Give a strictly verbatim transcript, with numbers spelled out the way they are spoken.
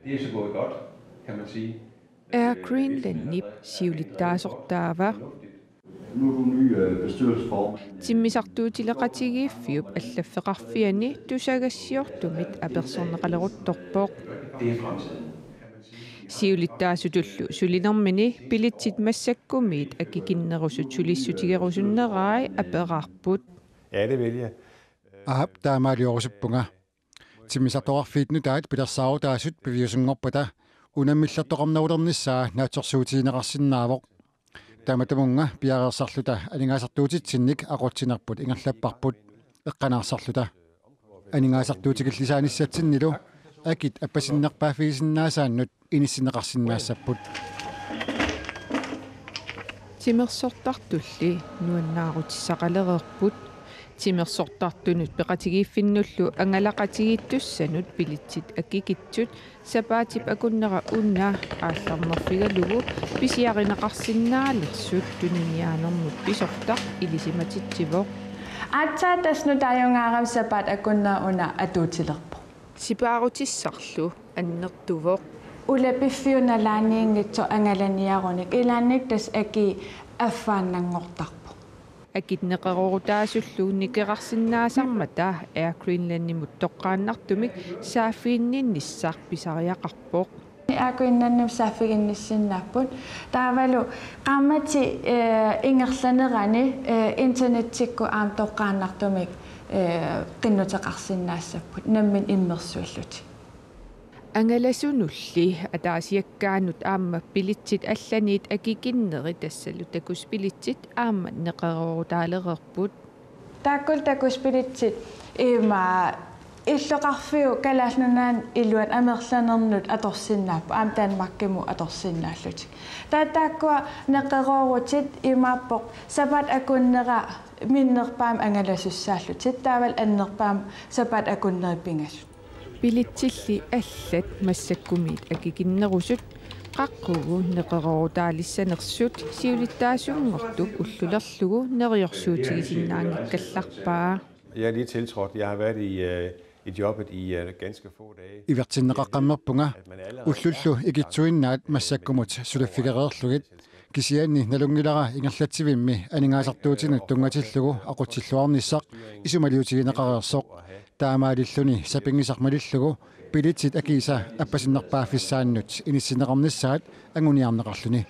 Det er så gået godt, kan man sige. Air Greenlandip siulittaasortaava. Nu er du ny øh, bestyrelsesformand. Timmisartuutileqatigiiffiup allaffeqarfiani tusagassiortumit apersorneqaleruttorpoq. Det er fremtiden. Siulittaasutullu sulinermini billetsit massakkumiit akikinnerusut sulissutigerusunnerai aperaarput. Alle vælger. Aap, taamaaliorusuppanga. Timmisartoqarfiit nutaat pilersaarutaasut piviusunngorpata unammillertoqarnerulernissaa naatsorsuutigineqarsinnaavoq. Tamatumunnga piareersarluta aningaasartuutitsinnik aqutsinerput ingerlapparput, eqqanaarsarluta. Aningaasartuutigillisaanissatsinnilu akit appasinnerpaaffigisinnaasaannut inissinneqarsinnaassapput. Timersortartulli nuannaarutissaqalereerput. Timersortartunut peqatigiiffinnullu angalaqatigiittussanut billetsit akikitsut sapaatip akunnera una aallarnerfigalugu pisiarineqarsinnaalersut tuniniaanermut pisortaq ilisimatitsivoq. Aatsaat tassa nutaajunngaarami sapaatip akunnera una atuutilerpoq. Sipaarutissarlu annertuvoq. Ulapiffiup nalaaniinngitsoq angalaniarunik ilaannik tassa akii affaannanngortarpoq. Akit neqeroorutaasullu nikerarsinnaasarmata Air Greenlandimut toqqaannartumik saaffiginninnissaq pisariaqarpoq. Air Greenlandimut saaffiginnissinnaapput. Taavalu qaammatit eh, ingerlanerani eh, internetsikkut aamma toqqaannartumik eh, qinnuteqarsinnaassapput nammineq immersuillutik. Angalasunulli ataasiakkaanut aamma billetsit allaniit akikinnerit tassalu takussat billetsit aamma neqeroorutaalereerput. Taakkulu takussat billetsit ima illoqarfiup Kalaallit Nunaanni iluani amerlanernut atorsinnaapput aamma Danmarkimut atorsinnaallutik. Taava taakkua neqeroorutit imaappoq sapaatip akunnera minnerpaamik angalasussaallutik taavalu annerpaamik sapaatip akunneri pingasut. Billetsilli allat massakkumiit akikinnerusut qaqugumut neqeroorutaalissanersut siulittaasunngortup ullulerlugu neriorsuutigisinnaanngikkallarpaa. Jeg er lige tiltrådt. Jeg har været i, øh, i jobbet i øh, ganske få dage. Ivertinneqaqqammerpunga. Ullullu ikittuinnaat massakkumut suliffigereerlugit. Kisianni nalunngilara ingerlatsivimmi aningaasartuutinut tunngatillugu aqutsilluarnissaq isumaliutigineqareersoq. Taamaalilluni sapinngisaq malillugu billetsit akiisa appasinnerpaaffissaannut inissinneqarnissaat anguniarneqarluni.